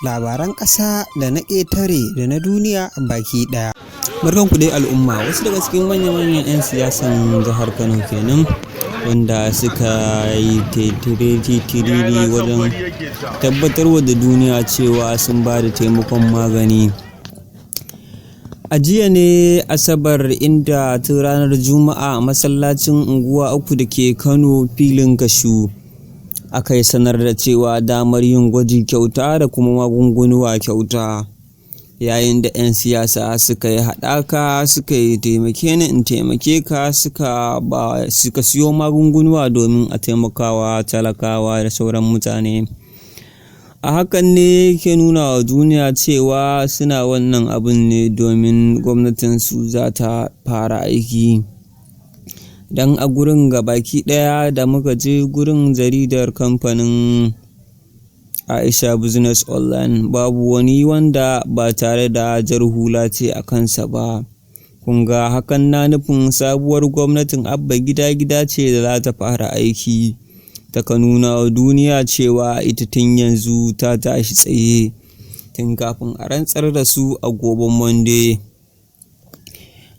Labaran ƙasa da na ƙetare da na duniya baki ɗaya. Barkanku dai al'umma. Wasu daga cikin manya-manyan 'yan siyasan jihar Kano kenan wanda suka yi tiriri wajen tabbatarwa da duniya cewa sun ba da taimakon magani. A jiya ne Asabar, inda tun ranar Juma'a a masallacin Unguwa Uku da ke Kano, filin Kashu, aka yi sanar da cewa damar yin gwaji kyauta da kuma magungunuwa kyauta, yayin da 'yan siyasa suka yi haɗaka, suka yi taimake ni in taimake ka, suka ba suka siyo magungunuwa domin a taimakawa talakawa da sauran mutane. A hakan ne ke nuna wa duniya cewa suna wannan abun ne domin gwamnatinsu za ta fara aiki. Don a gurin gabaki ɗaya da muka je gurin jaridar kamfanin Aisha Business Online, babu wani wanda ba tare da jar hula ce a kansa ba. Kun ga hakan na nufin sabuwar gwamnatin Abba Gida Gida ce da za ta fara aiki. Taka nuna wa duniya cewa ita tun yanzu ta tashi tsaye tun kafin a rantsar da su a gobe Monday.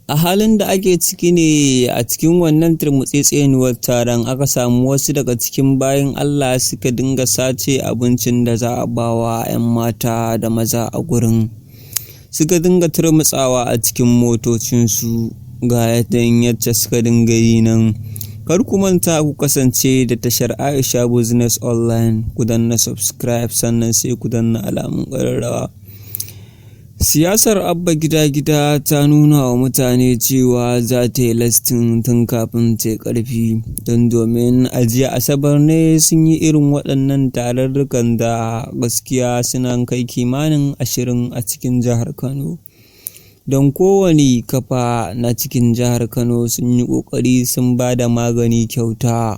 A halin da ake ciki ne, a cikin wannan turmutsetseniyar taron aka samu wasu daga cikin bayin Allah suka dinga sace abincin da za a ba wa 'yan mata da maza a gurin. Suka dinga turmutsawa a cikin motocinsu. Ga yadda suka dinga yi nan. Kar ku manta ku kasance da tashar Aisha Business Online, ku danna subscribe, sannan sai ku danna alamun ƙararrawa. Siyasar Abba Gida Gida ta nuna wa mutane cewa za ta yi lasting tun kafin ta yi ƙarfi, don domin a jiya Asabar ne sun yi irin waɗannan tarurrukan da gaskiya suna kai kimanin 20 a cikin jihar Kano. Don kowane kafa na cikin jihar Kano sun yi ƙoƙari sun ba da magani kyauta.